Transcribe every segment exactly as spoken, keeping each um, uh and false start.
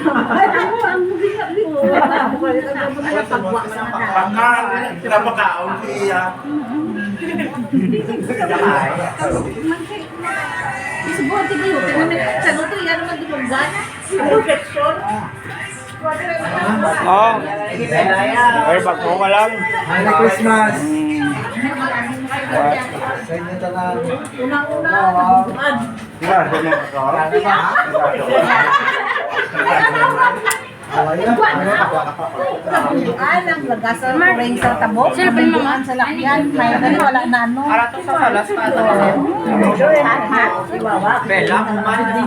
Ay, ako ang hindi nga, hindi ko. Wala ko, wala ko, wala ko, pagwa sa mata. Baka, napakaon siya. Isubuhan ti Biyo, tingnan mo, sa luto, yan naman, di ba, gana? Ano, Quezon? Oh. Ay, bagko ka lang. Merry Christmas. Mm. Sa inyo tanan. Unang-una, nabubuan. Nabubuan ang lagasan, kureng sa tabok, nabubuan sa lakyan, may ano, wala na ano. Para to sa salas pa to. Bella, kumain na.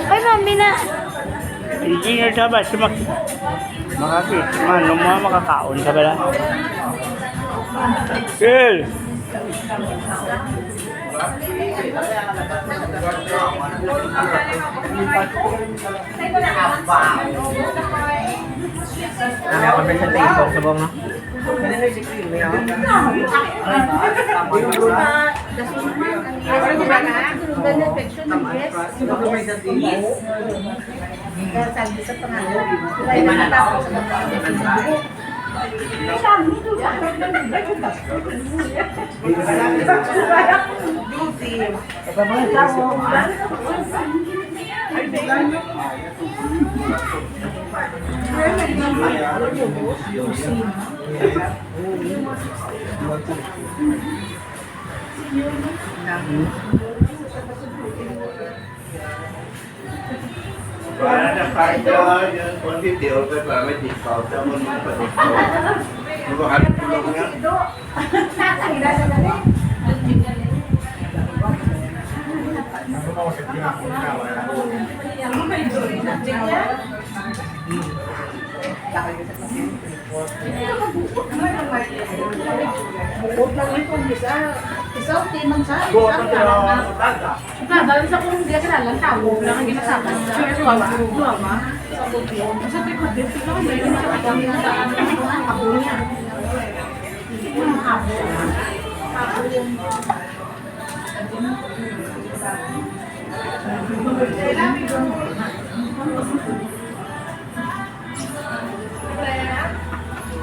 Ay, mami na. Hindi na dapat sumak-, makakit. Man, nung mga makakaon ka pala. Kel! Ano kami sa table sa bong, no? Wala na, five dollars, yung one fifty, okay, para may discount sa mga pa-discount. Ano ba, hanap ko lang nga? Bukod lang ito, isa. Isa, okay man sa isa. Bukod lang sa mga butanda. Wala, dahil sa kung hindi ka lang, tawag lang ang ginasabi. Pero wala, wala, ma. Sa kutlo. Sa kutlo, tingnan ko, may isa ka kami na ako niya. Ako yung